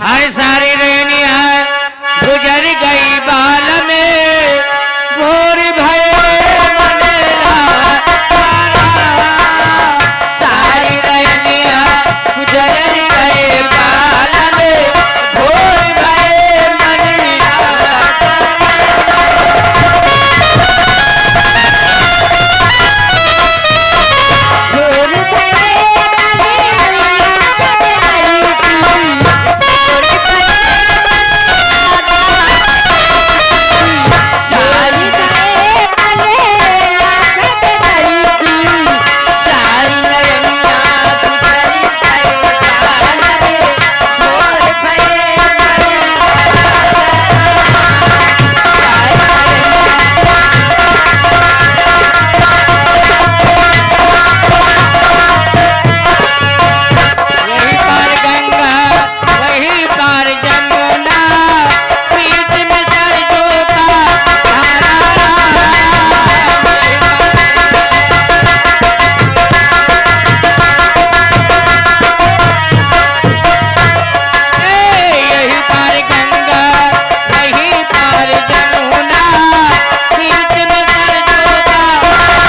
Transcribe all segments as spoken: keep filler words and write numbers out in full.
हर सारी रैनिया गुजर गई बाल में, भोर भये मन लाचारा। सारी रैनिया गुजर गई बाल में, भोर भये मन लाचारा। यही पार गंगा, वही पार जमुना, बीच में सरजू का धारा। ए, यही पार गंगा, वही पार जमुना, बीच में सरजू का धारा।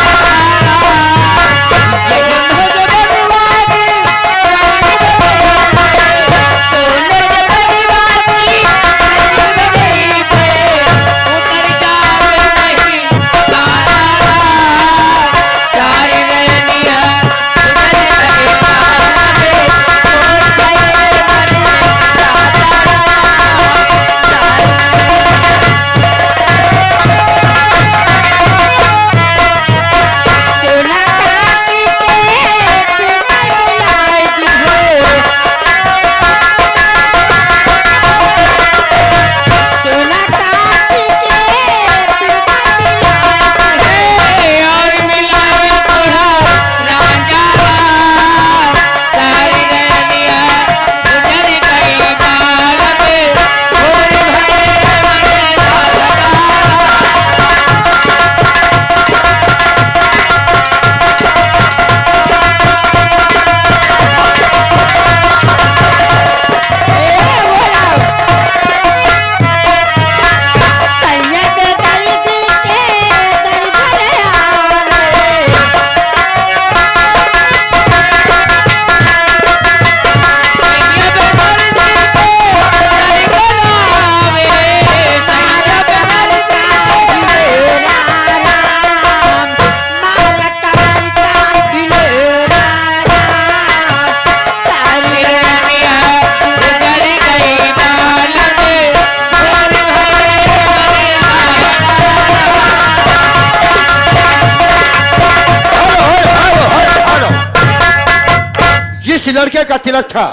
जिस लड़के का तिलक था,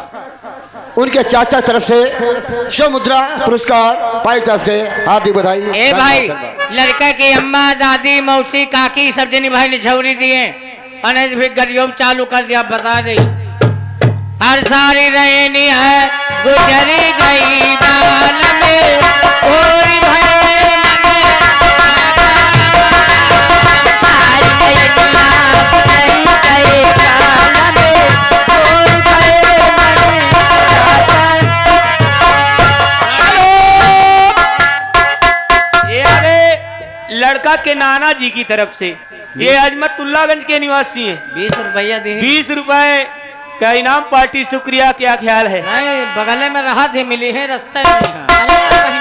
उनके चाचा तरफ से सौ मुद्रा पुरस्कार, भाई तरफ से हार्दिक बधाई। ए भाई, लड़का की अम्मा, दादी, मौसी, काकी सब जनी भाई निछौरी दिए। अनेज भी गरियोम चालू कर दिया, बता दे। हर सारी रहनी है गुजरी गई बाल में, और भय मन सारी रहनी है गुजरी गई बाल में, और भय मन हेलो। ये आ गए लड़का के नाना जी की तरफ से। ये अजमतुल्लागंज के निवासी हैं। बीस रुपया दिए। बीस रुपए का इनाम पार्टी, शुक्रिया, क्या ख्याल है? नहीं, बगले में रहा थे, मिली है रास्ते में। अरे यार,